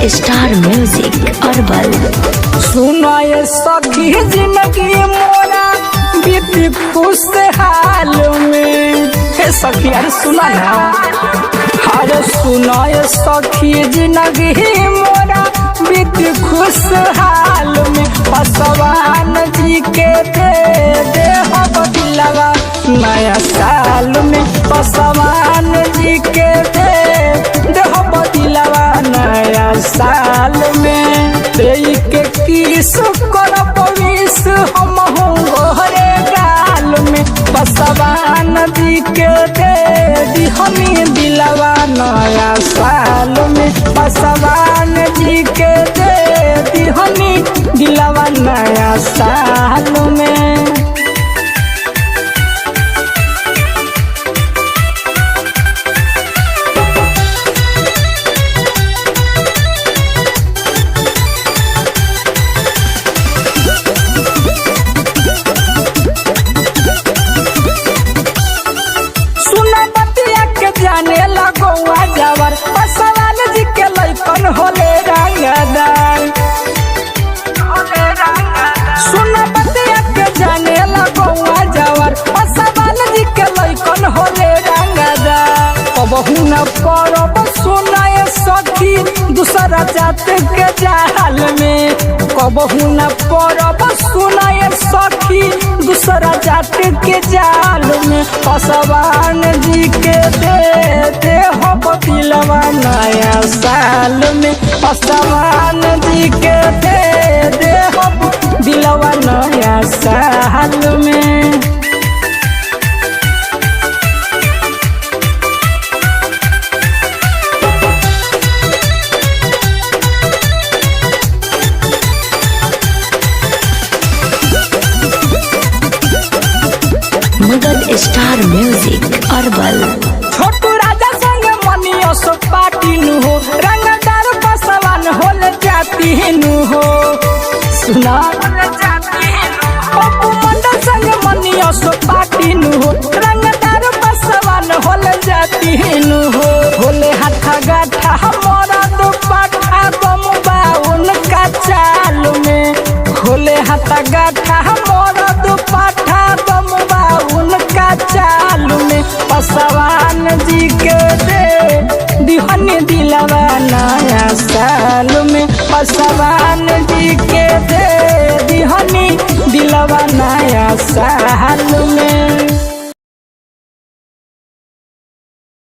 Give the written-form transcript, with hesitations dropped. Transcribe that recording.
Star music herbal. सुनाए सखी जिंदगी मोरा बीती खुशहाल में। हे सखी अरे सुना ना, अरे सुनाए सखी जिंदगी मोरा बीती खुशहाल में। पसवान जी के दे दे हो दिलवा नया साल में। पसवान जी के दे दे हो दिलवा नया साल में। देई के किस करब विष हम गोहरे गाल में। पसवान जी के दे दिहनी दिलवा नया साल में। पसवान जी के दे दिहनी दिलवा नया साल में। सुना बतिया के जाने लगौआ जावर, पसवान जी के लैकन होले रंगदार। सुना बतिया के जाने लगौआ जावर, पसवान जी के लैकन होले रंगदार। कबहू न परब सुनाए सखी दूसरा जात के जाल में। कबहू न परब सुनाए सखी दूसरा जात के जाल में। पसवान जी के दे दे हो दिलवा नया साल में। पसवान जी के दे दे हो दिलवा नया साल में। मगध स्टार म्यूजिक अरबल। छोटू राजा संग मनियो सो पार्टी नु हो, रंगदार पसवान होल जाती नु हो। सुना पप्पू मंडल संग मनियो सो पार्टी नु हो, रंगदार पसवान होल जाती नु हो। होले हाथा गाठा मोरा दुपट्टा बम बाउन का चाल में। होले हाथा गाठा मोरा दुपट्टा बम बाउन का चाल में। पसवान जी के दे दिहनी दिलवा नया साल में। पसवान जी के दे दिहनी